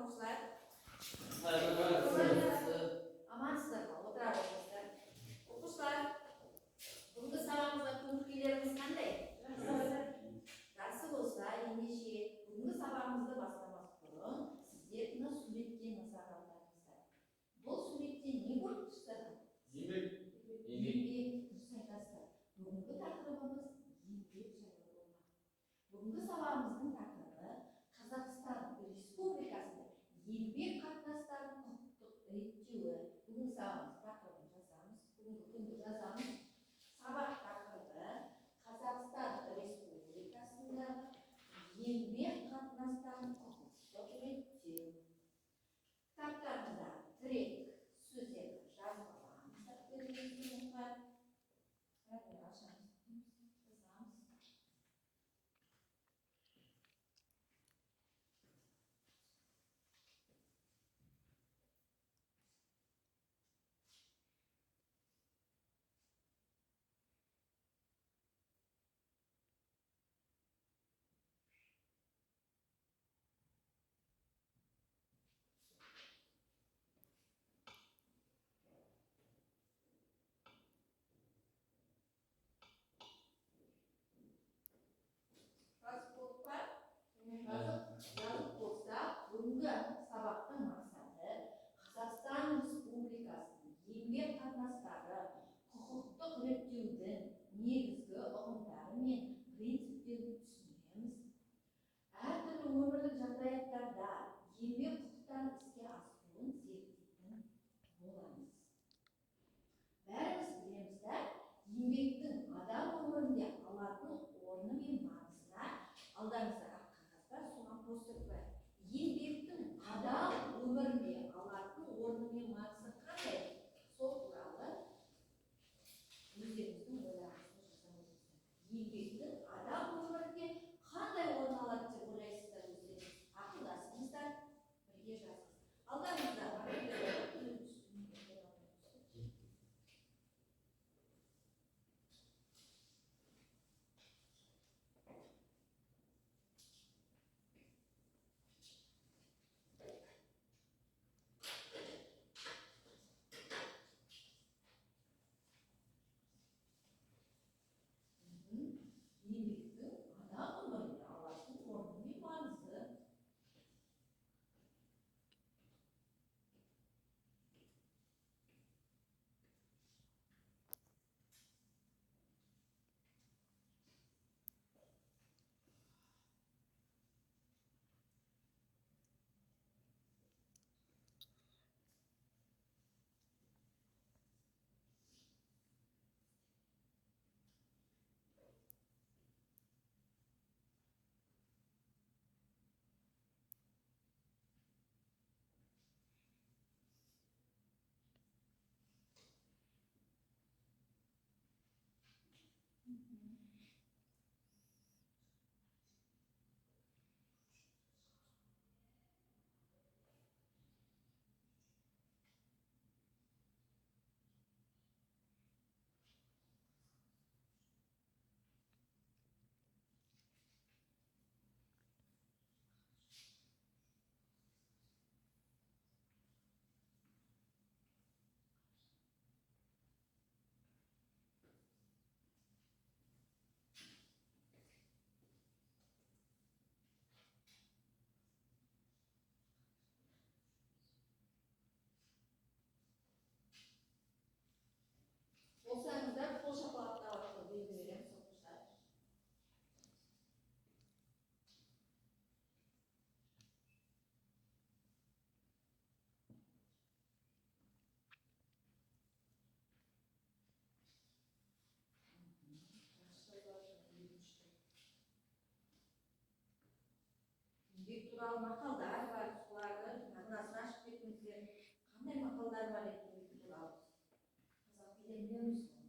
Оқушылар? Амансыздар ма? Отыра қойыңыздар. Оқушылар, бүгінгі сабағымызда көңіл күйлеріңіз қандай? Жақсы болса, ендеше бүгінгі сабағымызды бастамас бұрын сіздер мына суретке назар аударыңыздар. Бұл суретте не көріп тұрсыздар? Еңбек. Еңбек. Дұрыс айтасыздар. Бүгінгі тақырыбымыз еңбек жайлы болмақ. Бүгінгі сабағымыздың тақырыбы Қазақстан Республикасында еңбек қатынастарын құқықтық реттеуі. Бүгінгі сабағымыз тақырыбын жазамыз. Бүгінгі күнді жазамыз. Сабақ тақырыбы Қазақстан Республикасындағы еңбек қатынастарын құқықтық реттеу. Кітаптарыңызда тірек сөздерді жазып аламыз. Дәптеріңізге мұқият. Бәрін ашамыз, жазамыз. Жазып болдық па? Жазып болса, бүгінгі сабақтың мақсаты Қазақстан Республикасының еңбек қатынастары құқықтық реттеудің негізгі ұғымдары мен принциптерін түсінеміз. Әртүрлі өмірлік жағдаяттарда еңбек құқықтарын іске асыруын зерттейтін боламыз. Бәріміз білеміз да, еңбектің адам өмірінде алатын орны мен маңызына. Алдарыңызда ақ қағаз бар, соған постер қояйық. Еңбектің адам өмірінде алатын орны мен маңызы қандай? Сол туралы өздеріңіздің ойларыңызды жаза отырыңыздар. Еңбектің адам өмірінде қандай орын алады деп ойлайсыздар өздеріңіз? Ақылдасыңыздар, бірге жазыңыз. Алдарыңызда Еңбектің адам өмірінде алатын орны мен маңызы. Болсаңыздар, қол шапалақтау арқылы белгі береміз, оқушылар. Еңбек туралы мақалдар бар, солардың мағынасын ашып кетіңіздер. Қандай мақалдар бар еді еңбек туралы? Қазақ тілінде білеміз ғой.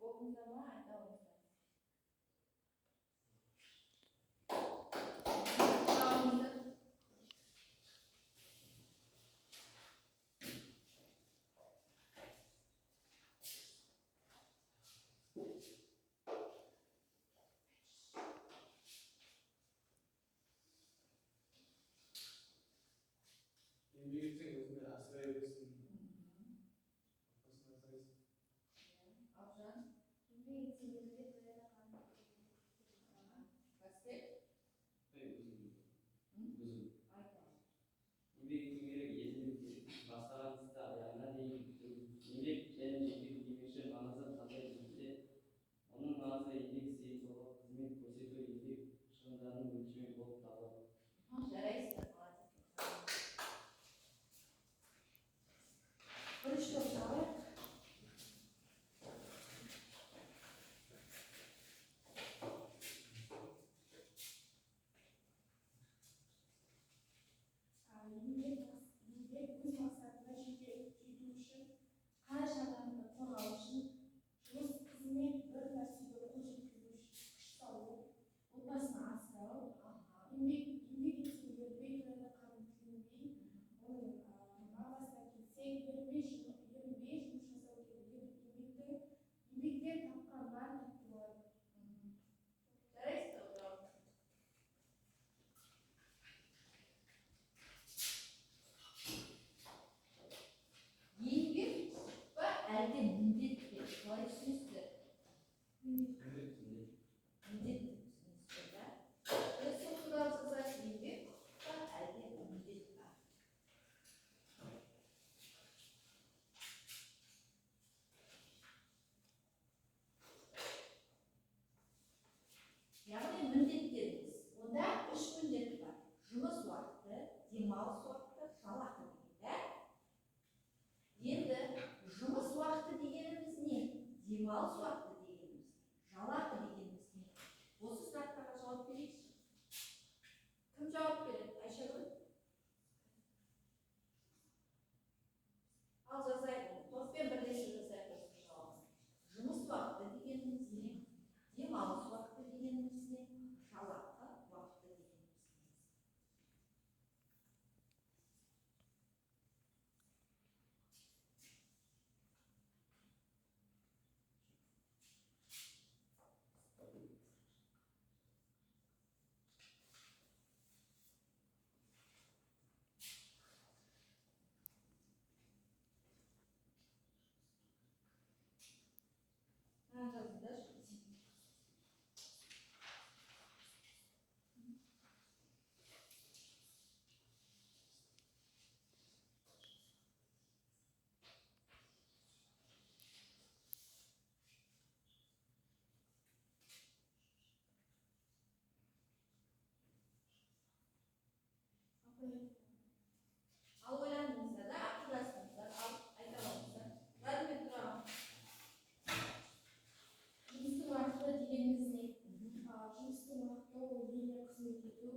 Болдыңыздар ма? Айта алыңыздар. Алыңыздар. Еңбек етсең өзіңді асырай бересің, отбасын асырайсың. Абжан, Еңбек етсең елге тояды қарның. Басбек, Ей, өзім. Өзім. айта. Еңбек ету керек, елдің бастаған істі аяғына дейін бітіру. Еңбек және жеке демекші маңызы қандай дегенде, оның маңызы еңбек істейтін тұлға қызмет көрсету еңбек шығындарының өлшемі болып табылады. Жарайсыздар, молодец. Бірінші топ алайық. Еңбек өз мақсатына жету үшін, қара шаңырағын қорғау үшін, жұмыс, қызмет, бір нәрсеге қол жеткізу үшін күш салу, отбасын асырау. Еңбек етсең ерінбей тояды қарын тіленбей. Оның мағынасына келсек, ерінбей жұмыс жасау керек. Еңбектен тапқан нан тәтті болады. Жарайсыздар, отырамыз. Еңбек па, әлде міндет пе? Қалай түсінесіздер? Міндет. Міндет деп түсінесіздер, да? Енді сол туралы жазайық. Еңбек па, әлде міндет па? Яғни міндеттеріміз. Онда үш міндет бар. Жұмыс уақыты, демалыс уақыты, жалақы деген, да? Енді жұмыс уақыты дегеніміз не? Демалыс уақыты дегеніміз не? Жалақы дегеніміз не? Осы сұрақтарға жауап берейікші. Кім жауап береді? Айшагүл? Ал жазайық оны. Топпен бірлесіп жазайық осы жауабын. Жұмыс уақыты дегеніміз не? Демалыс уақыты дегеніміз не? Жалақы уақыты дегеніміз не? Ha, жазыңдаршы. Ал ойландыңыздар да, ақылдасыңыздар, ал айта алыңыздар. Владимир Тұрағын. Жұмыстың уақыты дегеніміз не? Жұмыстың уақыты ол елге қызмет ету,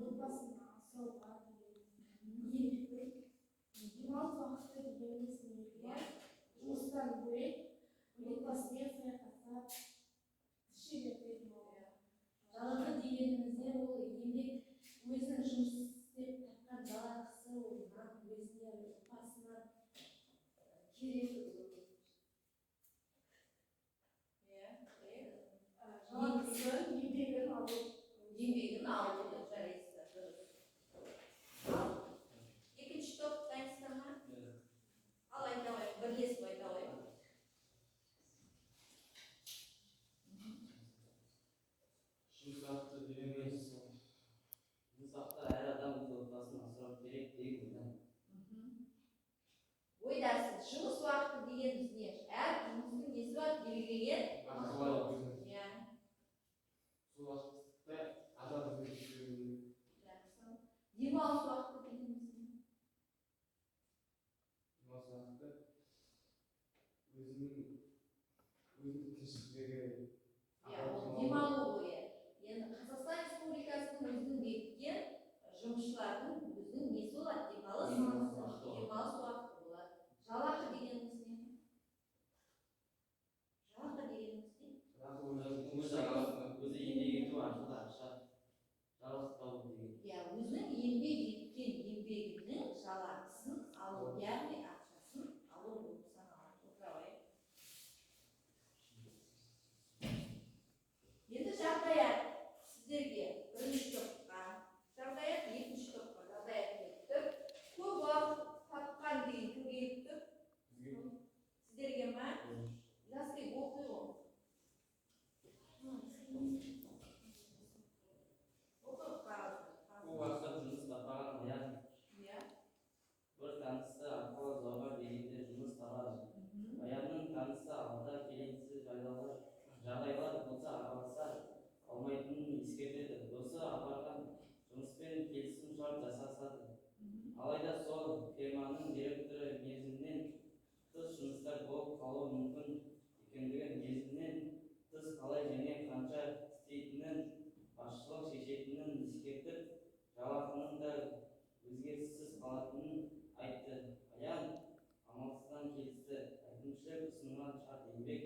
отбасын асырауға деген еңбек. Демалыс уақыты дегеніміз не? Жұмыстан бөлек отбасымен саяхаттап, тыс жерлерде демалу. Жалақы дегенімізде ол еңбек, өзінің жұмыс істеп тапқан жалақысы, ол нан өзіне, отбасына керек. Иә. Жалақысы еңбегін алу. Еңбегін алу, жарайсыздар, дұрыс. Ал екінші топ дайынсыздар ма? Ал айта алайық, бірлесіп айта алайық. Жұмыс уақыты дегеніміз Жұмыс уақыты әр адам өз отбасын асырау керек деген ойдан. Ойдасыз. Жұмыс уақыты дегеніміз не? Әр жұмыстың несі бар? Белгіленген. уақыты бар өзінің. Иә. Сол уақытта адам қызмет ету керек. Жақсы. Демалыс уақыты дегеніміз не? Демалыс уақыты өзінің тіршілігі. Иә, ол демалу ғой, иә. Енді Қазақстан Республикасының өзінің бекіткен жұмысшылардың өзінің несі болады? Демалыс Демалыс уақыты болады. Демалыс уақыты болады. Жалақы дегеніміз не? Жалақы. салатынын айтты. Аян амалсыздан келісті. Әкімшілік ұсынған шарт еңбек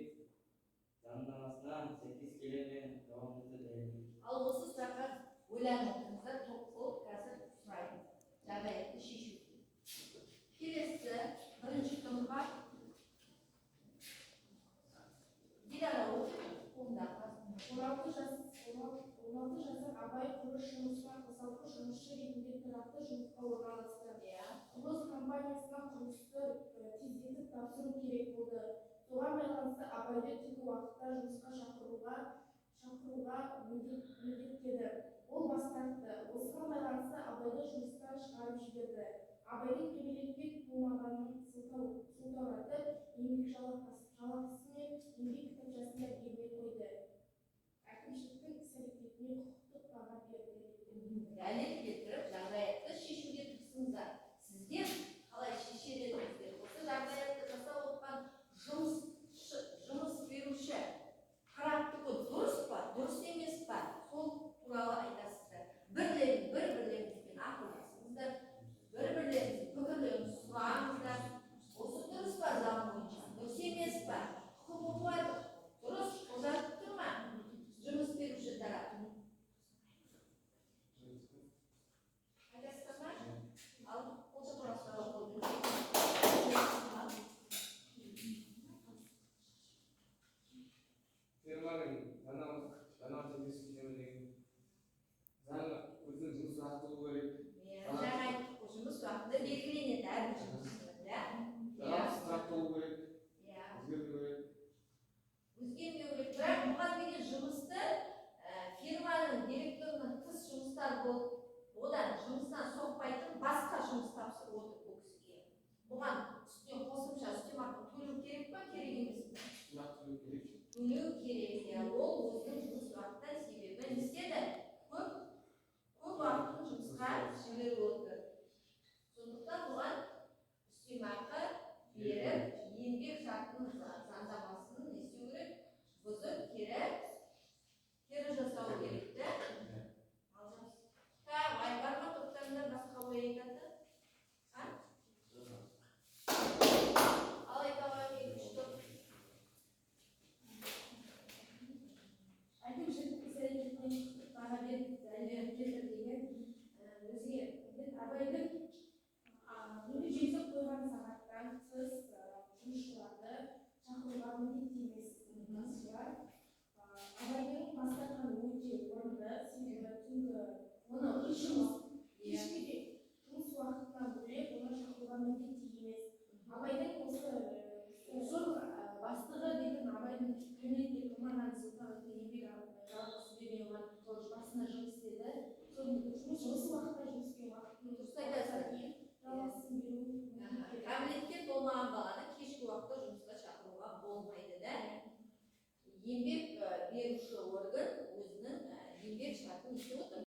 заңнамасына сәйкес келе ме? Жауабыңызды дәлелдеңіз. Ал осы сұраққа ойланып отырыңыздар, топ болып қазір сұраймын. Жағдаятты шешу. Келесі бірінші топқа Диляра оқиды қолындағы. 16 жас, 16 жасар Абай құрылыс жұмысына қосалқы жұмысшы ретінде тұрақты жұмысқа орналасты. Құрылыс компаниясына құрылысты тездетіп тапсыру керек болды. Соған байланысты Абайды түнгі уақытта жұмысқа шақыруға міндеттеді. Ол бас тартты. Осыған байланысты Абайды жұмыстан шығарып жіберді. Абайдың кәмелетке толмағанын сылтауратып, еңбек жалақысы мен еңбек кітапшасын да бермей қойды. Әкімшіліктің іс-әрекетіне құқықтық баға берді. Дәлел келтіріп, жағдаятты шешуге тырысыңыздар. Сіздер қалай шешер едіңіздер? Осы жағдаятты жасап отқан жұмыс беруші тараптікі дұрыс па, дұрыс емес па? Сол туралы айтасыздар. Бір бірлеріңізбен ақылдасыңыздар, бір бірлеріңіздің пікірлеріңізді сұраңыздар. Осы дұрыс па заң бойынша, дұрыс емес па? Құқық бұзылады, дұрыс босатып тұр ма жұмыс беруші тарап? Айтасыздар ма? Ал қол шапалақтауға. Фирманың заңнамасы сәйкес келе деген заң өзінің жұмыс уақыты болу керек. Иә, жаңа айттық қой, жұмыс уақыты белгіленеді әрбір жұмысшының, да? Жалақысы тұрақты болу керек, өзгермеу керек. Өзгермеу керек. Бірақ бұған деген жұмысты фирманың директорынан тыс жұмыстар болып, одан жұмыстан соқпайтын басқа жұмыс тапсырып отыр бұл кісіге. Бұған үстіне қосымша үстемақы төлеу керек па, керек емес пе? Үстемақы төлеу керек. Төлеу керек, иә. Ол өзінің жұмыс уақытынан себебі не істеді? Көп көп уақытын жұмысқа жіберіп отыр. Сондықтан бұған үстемақы беріп, еңбек шартының заңнамасын не істеу керек? Бұзып, кері жасау керек та. Ал тағы ай бар ма топтарында басқа ой айтатын? А? Ал айта қояйық екінші топ. Әкімшілік іс-әрекетіне құқықтық баға беріп, дәлел келтір деген өзге міндет Абайдың ережесі қойған сағаттан тыс жұмысшыларды шақыруға міндетті емес. Басшылар Абайдың бас тартқаны өте орынды, себебі түнгі Оны кеш жұмыс кешкі де жұмыс уақытынан бөлек оны шақыруға міндетті емес. Абайдың осы Сол бастығы дейтін Абайдың кәмелетке толмаған сылтауратты еңбек жалақысы бермей оған сол басында жұмыс істеді. Сол жұмыс осы уақытта жұмыс істеген уақытын Дұрыс айтасың. кейін жалақысын беру міндетті. Кәмелетке толмаған баланы кешкі уақытта жұмысқа шақыруға болмайды да. Еңбек беруші орган өзінің еңбек шартын не істеп отыр?